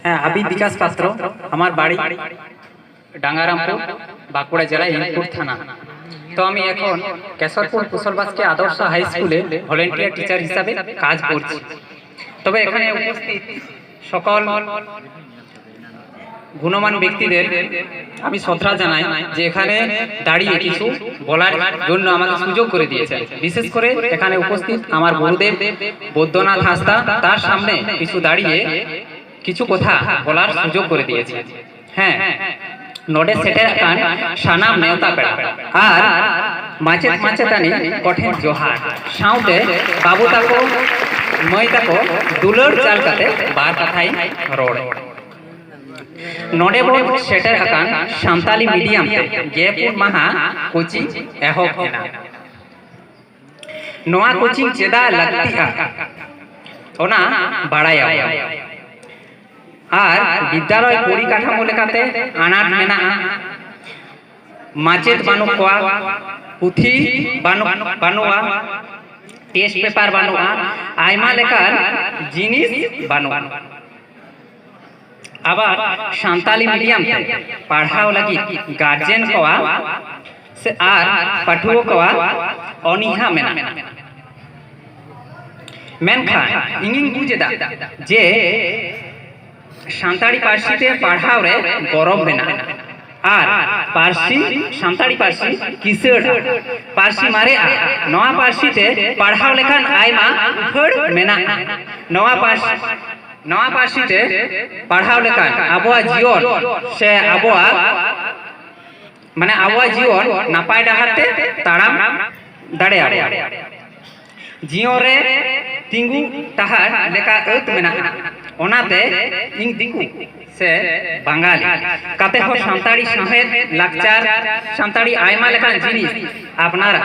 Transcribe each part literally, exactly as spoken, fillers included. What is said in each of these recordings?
হ্যাঁ, আমি বিকাশ পাত্র। আমার বাড়ি ডাঙ্গারামপুর, বাঁকুড়া জেলা, ইন্দুর থানা। তো আমি এখন কেশরপুর কুশল বাসকে আদর্শ হাই স্কুলে ভলেন্টিয়ার টিচার হিসাবে কাজ করছি। তবে এখানে উপস্থিত সকল গুণমান ব্যক্তিদের আমি শ্রদ্ধা জানাই যে এখানে দাঁড়িয়ে কিছু বলার জন্য আমাকে সুযোগ করে দিয়েছেন। বিশেষ করে এখানে উপস্থিত আমার গুরুদেব বৈদ্যনাথ হাঁসদা, তার সামনে কিছু দাঁড়িয়ে কিছু কথা বলার সুযোগ করে দিয়েছেন। ᱦᱮᱸ, ᱱᱚᱰᱮ ᱥᱮᱴᱮᱨ ᱟᱠᱟᱱ ᱥᱟᱱᱟᱢ ᱱᱮᱣᱛᱟ ᱯᱮᱲᱟ ᱟᱨ ᱢᱟᱪᱮᱫ ᱢᱟᱪᱮᱛᱟᱹᱱᱤ ᱠᱚᱴᱷᱮᱱ ᱡᱚᱦᱟᱨ, ᱥᱟᱶᱛᱮ ᱵᱟᱹᱵᱩ ᱛᱟᱠᱚ, ᱢᱟᱹᱭ ᱛᱟᱠᱚ ᱫᱩᱞᱟᱹᱲ ᱪᱟᱞ ᱠᱟᱛᱮ ᱵᱟᱨ ᱠᱟᱛᱷᱟᱧ ᱨᱚᱲ᱾ ᱱᱚᱰᱮ ᱵᱚᱱ ᱥᱮᱴᱮᱨ ᱟᱠᱟᱱ ᱥᱟᱱᱛᱟᱞᱤ ᱢᱤᱰᱤᱭᱟᱢ ᱛᱮ ᱜᱮ ᱯᱩᱱ ᱢᱟᱦᱟ ᱠᱳᱪᱤᱝ ᱮᱦᱚᱵ ᱮᱱᱟ᱾ ᱱᱚᱣᱟ ᱠᱳᱪᱤᱝ ᱪᱮᱫᱟᱜ ᱞᱟᱹᱠᱛᱤᱜᱼᱟ, ᱚᱱᱟ ᱵᱟᱲᱟᱭᱟᱵᱚᱱ᱾ ᱟᱨ ᱵᱤᱫᱽᱫᱟᱞᱚᱭ ᱯᱚᱨᱤᱠᱟᱴᱷᱟᱢᱳ ᱞᱮᱠᱟᱛᱮ ᱟᱱᱟᱴ ᱢᱮᱱᱟᱜᱼᱟ᱾ ᱢᱟᱪᱮᱫ ᱵᱟᱹᱱᱩᱜ ᱠᱚᱣᱟ, ᱯᱩᱛᱷᱤ ᱵᱟᱹᱱᱩᱜ ᱵᱟᱹᱱᱩᱜᱼᱟ, ᱴᱮᱥᱴ ᱯᱮᱯᱟᱨ ᱵᱟᱹᱱᱩᱜᱼᱟ, ᱟᱭᱢᱟ ᱞᱮᱠᱟᱱ ᱡᱤᱱᱤᱥ ᱵᱟᱹᱱᱩᱜᱼᱟ᱾ ᱟᱵᱟᱨ ᱥᱟᱱᱛᱟᱞᱤ ᱢᱤᱰᱤᱭᱟᱢ ᱛᱮ ᱯᱟᱲᱦᱟᱣ ᱞᱟᱹᱜᱤᱫ ᱜᱟᱨᱡᱮᱱ ᱠᱚᱣᱟᱜ ᱥᱮ ᱟᱨ ᱯᱟᱹᱴᱷᱩᱣᱟᱹ ᱠᱚᱣᱟᱜ ᱚᱱᱤᱦᱟ ᱢᱮᱱᱟᱜᱼᱟ᱾ ᱢᱮᱱᱠᱷᱟᱱ ᱤᱧᱤᱧ ᱵᱩᱡᱽ ᱮᱫᱟ ᱡᱮ ᱥᱟᱱᱛᱟᱲᱤ ᱯᱟᱹᱨᱥᱤ ᱛᱮ ᱯᱟᱲᱦᱟᱣ ᱨᱮ ᱜᱚᱨᱚᱵᱽ ᱢᱮᱱᱟᱜᱼᱟ᱾ ᱟᱨ ᱯᱟᱹᱨᱥᱤ, ᱥᱟᱱᱛᱟᱲᱤ ᱯᱟᱹᱨᱥᱤ ᱠᱤᱥᱟᱹᱬᱟ, ᱯᱟᱹᱨᱥᱤ ᱢᱟᱨᱮᱜᱼᱟ᱾ ᱱᱚᱣᱟ ᱯᱟᱹᱨᱥᱤ ᱛᱮ ᱯᱟᱲᱦᱟᱣ ᱞᱮᱠᱷᱟᱱ ᱟᱭᱢᱟ ᱩᱯᱷᱟᱹᱲ ᱢᱮᱱᱟᱜᱼᱟ᱾ ᱱᱚᱣᱟ ᱯᱟᱹᱨᱥᱤ, ᱱᱚᱣᱟ ᱯᱟᱹᱨᱥᱤ ᱛᱮ ᱯᱟᱲᱦᱟᱣ ᱞᱮᱠᱷᱟᱱ ᱟᱵᱚᱣᱟᱜ ᱡᱤᱭᱚᱱ ᱥᱮ ᱟᱵᱚᱣᱟᱜ, ᱢᱟᱱᱮ, ᱟᱵᱚᱣᱟᱜ ᱡᱤᱭᱚᱱ ᱱᱟᱯᱟᱭ ᱰᱟᱦᱟᱨ ᱛᱮ ᱛᱟᱲᱟᱢ ᱫᱟᱲᱮᱭᱟᱜᱼᱟ᱾ ᱡᱤᱭᱚᱱ ᱨᱮ ᱛᱤᱸᱜᱩ ᱴᱟᱦᱟᱨ ᱞᱮᱠᱟ ᱟᱹᱛ ᱢᱮᱱᱟᱜᱼᱟ᱾ ᱚᱱᱟᱛᱮ ᱤᱧ ᱫᱤᱠᱩ ᱥᱮ ᱵᱟᱝᱜᱟᱞᱤ ᱠᱟᱛᱮ ᱦᱚᱸ ᱥᱟᱱᱛᱟᱲᱤ ᱥᱟᱶᱦᱮᱫ, ᱞᱟᱠᱪᱟᱨ, ᱥᱟᱱᱛᱟᱲᱤ ᱟᱭᱢᱟ ᱞᱮᱠᱟᱱ ᱡᱤᱱᱤᱥ ᱟᱯᱱᱟᱨᱟ᱾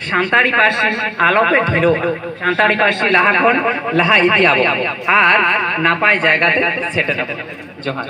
ᱥᱟᱱᱛᱟᱲᱤ ᱯᱟᱹᱨᱥᱤ ᱟᱞᱚᱯᱮ ᱰᱷᱤᱞᱟᱹᱣᱟ᱾ ᱥᱟᱱᱛᱟᱲᱤ ᱯᱟᱹᱨᱥᱤ ᱞᱟᱦᱟ ᱠᱷᱚᱱ ᱞᱟᱦᱟ ᱤᱫᱤᱭᱟᱵᱚᱱ ᱟᱨ ᱱᱟᱯᱟᱭ ᱡᱟᱭᱜᱟ ᱛᱮ ᱥᱮᱴᱮᱨᱟᱵᱚᱱ᱾ ᱡᱚᱦᱟᱨ᱾